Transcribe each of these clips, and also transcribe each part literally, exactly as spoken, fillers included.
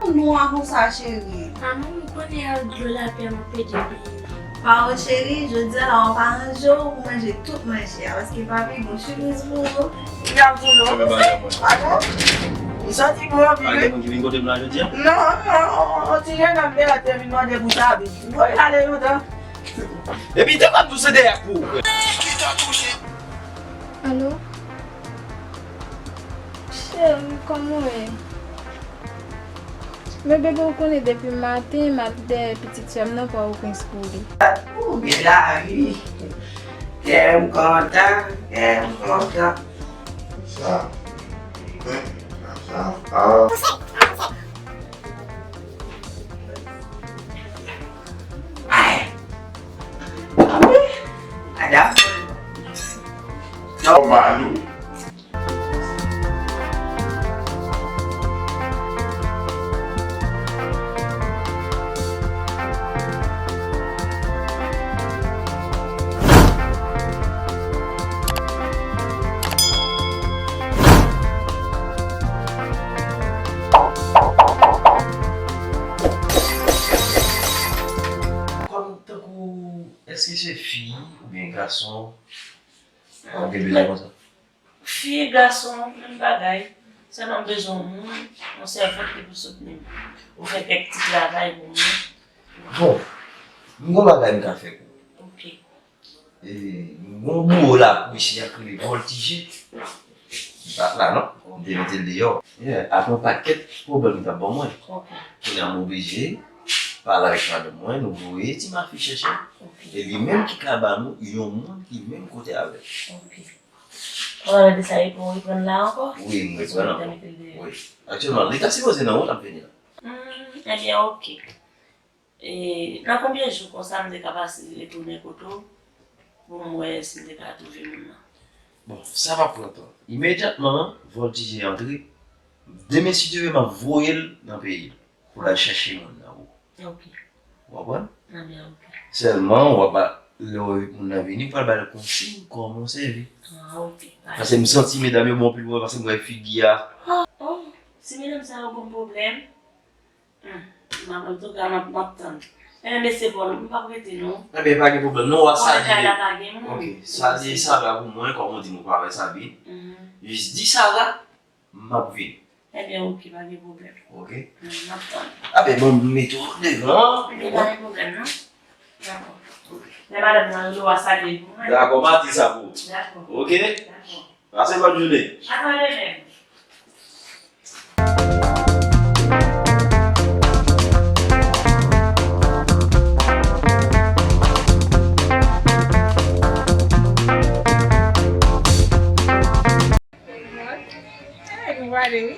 Ou nwa konsa, cheri. Manman, m konnen ak dlo lapli a m ap pede bliye. Paro cheri, jodi a la w ap aranje w pou manje tout manje a, paske papi gon sipriz pou ou. Li ap di w non. Fèmen bagay mwen. Adan? Li santi bon anpil wi. Pa gen moun ki vin kote m la jodi a? Non, non, on ti jennonm de la te vin mande pou sa wi. Voye l ale lontan. Epi te m ap di w se dèyè kou. Alo? Cheri, kòman w ye? Men bebe, ou konnen depi maten m ap dèyè pitit sè m nan, Pòtoprens pou li. Ou byen la wi. Kè m kontan, kè m kontan. Sa. Sa. Ay. Madanm. Nòmal wi. Kòm tankou, èske se fi oubyen gason? Ou gen bezwen konsa? Fi, gason, menm bagay. Sèlman m bezwen yon moun, yon sèvant ki pou soutni m. Ou fè kèk ti travay pou mwen. Bon, m gon bagay m ka fè pou ou. Ok. E, m gon bouwo lakou isi a k rele Vòltije. Li pa t la non. M te mete l deyò. Yeah, apre yon pakèt pwoblèm li t ap ban mwen. Ok. Kounye a m oblije pale avèk madanm mwen, nou voye Ti Mafi chèche l. Ok. E li menm ki ka ba nou yon moun ki menm kote avè l. Ok. Ou pa de sa, epi ou reprann la ankò? Wi, m reprann ankò. Wi. Aktyèlman, li ta sipoze nan wout, l ap vini la. Hmm, ebyen, ok. E, nan konbyen jou konsa m te ka pase retounen kote w pou m wè si m te ka twouve moun nan? Bon, sa p ap pran tan. Imedyatman, Vòltije antre. Demen, si Dye vle, m ap voye l nan peyi l pou l al chèche moun nan pou ou. Ok. Ou konprann? Ebyen, ok. Sèlman, w ap ba, lè w, moun nan vini, ou pral ba l konsiy kòman w sèvi. Ah, ok. Paske m santi medam yo bon anpil pou mwen, paske m wè figi a. Oh, si medam sa yo bon pwoblèm, hmm, m ap, antouka, m ap, m ap tann. Ebyen, mesye Pòl, m p ap rete, non. Ebyen, pa gen pwoblèm, non, w a salye. Kay la pa gen moun. Ok, salye Sabla pou mwen, kòm ou di m ou pa wè Sabine. Mhm. Jis di Sara, m ap vini. Ebyen, ok, pa gen pwoblèm. Ok. Mm, m ap tann. Ape, bon, m mete w devan. Ebyen, pa gen pwoblèm, non. Dakò. Ok. Lè madanm nan rele w a salye l pou mwen. Dakò, m a di sa pou ou. Dakò. Ok? Dakò. Pase bòn jounen. Atò demen. Hey, nou prale wi.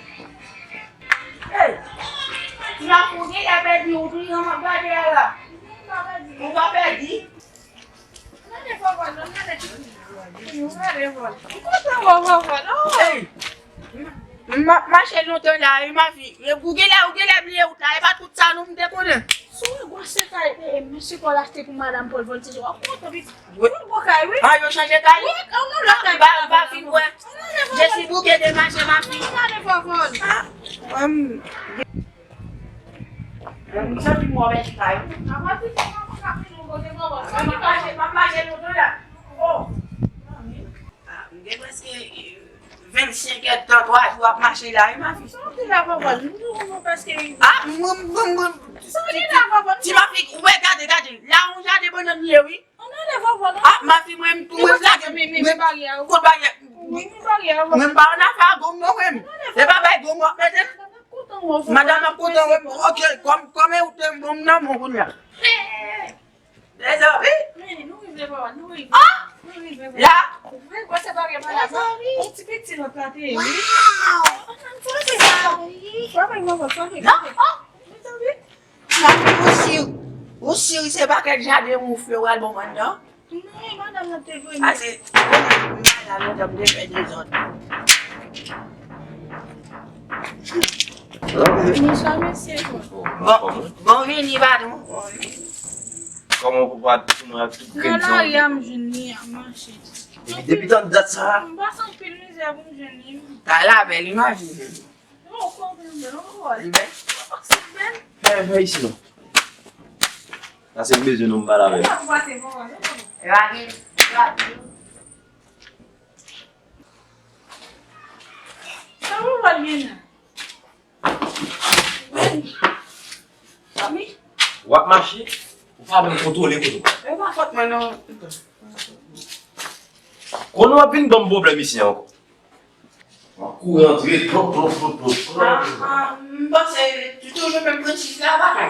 Hey! Ti Mafou, ou genlè pèdi, ou tounen m ap gade a la. Ou pa pèdi? Gade vòvòl non, gade ti fi. Gade vòvòl. M kontan wè vòvòl. Oh! Hey! M ap mache lontan la wi, Mafi. Ou genlè, ou genlè bliye wout la, e pa tout sa non m te konnen. Sou wè gwòs se kay, e, mesye Pòl achte pou madanm Pòl Vòltije, w ap kontan wi. Wi. Yon gwo kay, wi. Ah, yo chanje kay? Wi, yon lòt kay. M pa, m pa fin wè. Je suis bouquet de mache, ma fille. Ah, m, m santi m wè bèl kay. M ap mache, m ap mache lontan la. Oh. Ah, m gen prèske, euh, vennsenk èdtan, twa jou ap mache la, wi, ma fille. Sa w di la, papa? Nou, nou prèske. Ah, mwen, mwen, mwen. Sa w di la, papa? Ti ma fille, ou wè, gade, gade. La, yon jaden bannann ye, wi. Ann ale vòvòl, non? Ah, ma fille, mwen, mwen, mwen, lage, men, men, men baryè a, wi. Kot baryè? Wi, men baryè a, wi. Mwen pa annafè a gòm, non, mwen. Ann ale vòvòl. Se pa bay gòm w ap mete. Madanm ap kontan wè m. Ok, kòm, kòm e ou te bon nan men w kounye a. Mezanmi. Men, nou rive, papa, nou rive. Ah! Nou rive, papa. La? Wi, gwo se baryè, madam. Mezanmi. Yon ti piti lòt la te ye, wi. Wow! Sa se sa, wi. Papa, Ay, manman, sa vle. Non, oh, mezanmi. Sa vle, ou si, ou si se pakèt jaden ou fè w al bon anndan. Non, madanm nan te voye m. Pase, m pa la lontan, m te fè dezòd. Bonswa, mesye. Bon, bon vini, patwon. Kòman ou pa tounen ak tout grenn sa? Nan lari a, m jwenn li, ap mache. Depi, depi tan dat sa a? M pase anpil mizè pou m jwenn li. Kay la bèl, imajine. Yo, ou konprann bèl, ou wè. Li bèl? Oksijen. Fè, fè isi non. Pase m bezwen nou, m pale avè l. Ou pa pase bon, non. E pa gen, e pa gen. Sa ou wè l gen la? Zanmi. W ap mache, ou pa menm kontwole kote w. E pa fòt mwen non. Konnen w ap vin ban m pwoblèm isi ankò. W ap kouri antre, plop, plop, plop, plop. Ah, ah, m panse toujou menm prensip la, pa.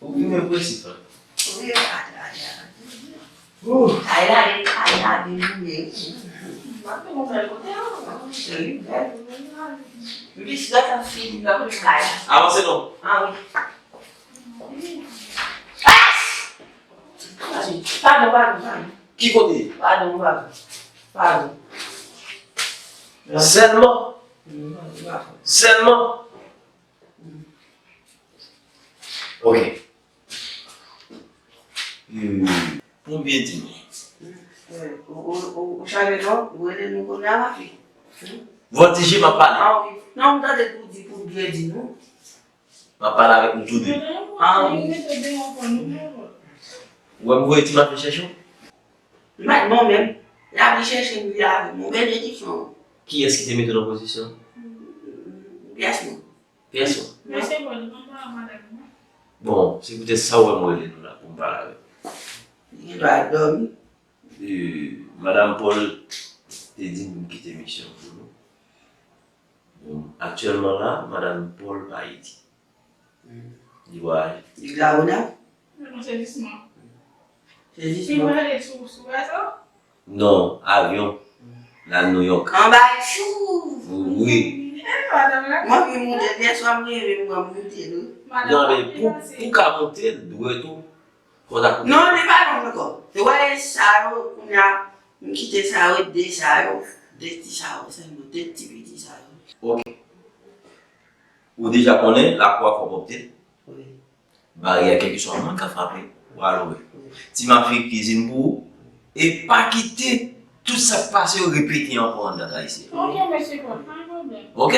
Ou gen menm prensip la. Wi, a, a, a. Ooh. Ay la, ay la, deboule. M pa konn bèl kote, non. Li bèl. Bis la ta fini nan kay la. Avanse non. Ah, wi. Ah! Padon, padon, padon. Ki kote? Padon, padon. Padon. Sèlman. Sèlman. Ok. Hmm. Pou m byen di nou. Ou, ou, ou, ou chaje non, ou rele nou kounye a, mafi. Vòtije m ap pale. Ah wi. Non, m tande pou di, pou byen di nou. M ap pale avèk nou tou de. Ah wi. Ou wè m voye ti mafi chèche w? Mwen menm, l ap vin chèche m, li avè m. Yon benediksyon. Kiyès ki te mete w nan pozisyon? Pyès mwen. Pyès ou? Mesye Paul, li konn pale ak madanm li, non? Bon, se poutèt sa w wè m rele nou la pou m pale avè w. Li gen dwa ap dòmi. E, madanm Paul te di m kite misyon pou nou. Bon, aktyèlman la, madanm Paul pa Ayiti. Li vwayaje. Li Lagonav? Non, se jisman. Se jisman. Li prale sou, sou bato? Non, avyon. L al Nouyòk. Anba chou! Wi. Eh, madanm la. Mwen vin moute l, yèswa m leve, m pran moute l, wi. Non, men pou, pou ka moute l, dwèt ou, fò w ta koupe. Non, li pa long ankò. Se wè sa yo, kounye a, m kite sa yo, de sa yo, de ti sa yo, sèlman, de ti piti sa yo. Ok. Ou deja konnen, lakou a fò pwòpte. Wi. Baryè, kèlkeswa moun ka frape, ou al wè. Ti mafi kizin pou ou. E pa kite tout sa k pase yo repete ankò anndan kay isi. Ok, mesye Paul, pa gen pwoblèm. Ok?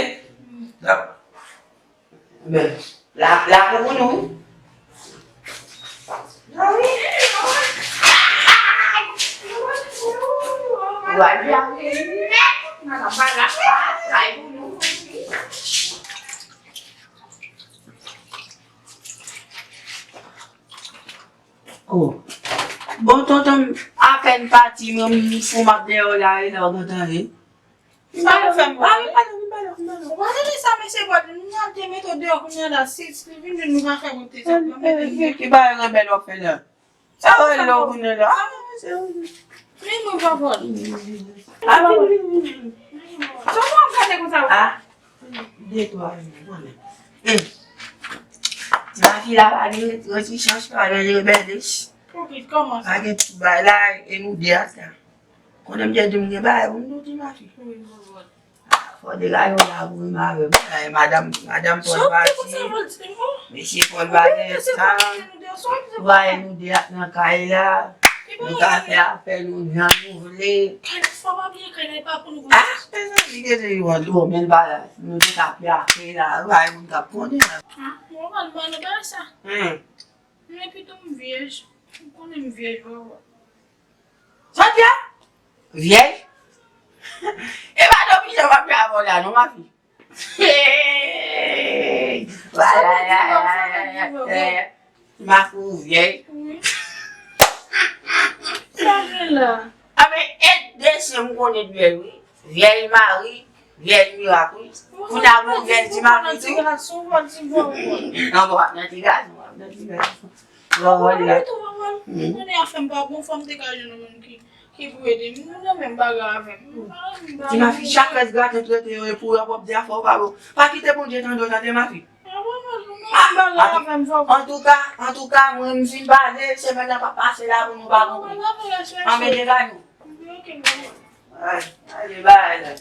Dakò. Men, la, lakou pou nou. Ou al vyaje nèt. Nan, nan, pa la. Kay pou nou. Oh. Bon, tonton m apèn pati, mwen, m fou, m ap dèyè w la, e la w gentan ye. M pa fè m pale. Ou pa tande sa, mesye Paul, nou al te mete w deyò kounye a la, si, si li vin, nou pa fè wote sa. Ki bagay rebèl w ap fè la? Sa w rele w kounye a la? Ah, se vre. Men mwen pa Paul. Ah, sa w ap gade konsa? Ah. De twa jou, konnen. Hmm. Ti mafi la pa gen retichans, pa gen rebèlis. Pou ki, kòman sa? Pa gen tout bagay la, e nou de a sa. Konnen m te di m gen bagay pou m di w, ti mafi. Wi, m konprann. Fò degaje w la pou vin avè m. Ay, madanm, madanm Paul pati. Mesye Paul pa gen tan. Voye nou de a nan kay la. Nou ka fè afè nou jan nou vle. Kay la, fò pa bliye, kay la e pa pou nou. Ah, mezanmi, gete yon bon, men pa la. Nou te ka fè afè la, pa gen moun k ap konnen la. Ah, mwen pa nan bagay sa. Hmm. Men pito m vyèj. Ou konnen m vyèj, wè, wè. Sa w di a? Vyèj? E pa dòmi jan m ap fè avè w la, non, mafi. Hey! Makou vyèj. Wi. Sa gen la? A men, e de se m konnen vyèj, wi. Vyèj mari, vyèj mirak, wi. Kounye a, gon vyèj ti mari tou. Ti gason, ti gason. Non, bon, w ap nan ti gason, w ap nan ti gason. Bon, bon, la. Ou konnen afè m pa bon, fò m te ka jwenn yon moun ki Ki pou ede m? Nou nan menm bagay avè m. Ti mafi, chak rès graten trete yo, e pou yo ap di afè w pa bon. Pa kite Bondye tande w, tande, mafi. Antouka, antouka, mwen m fin pale, semèn nan p ap pase la pou nou pa konprann. Anmède pa nou. Ay, ale bagay la.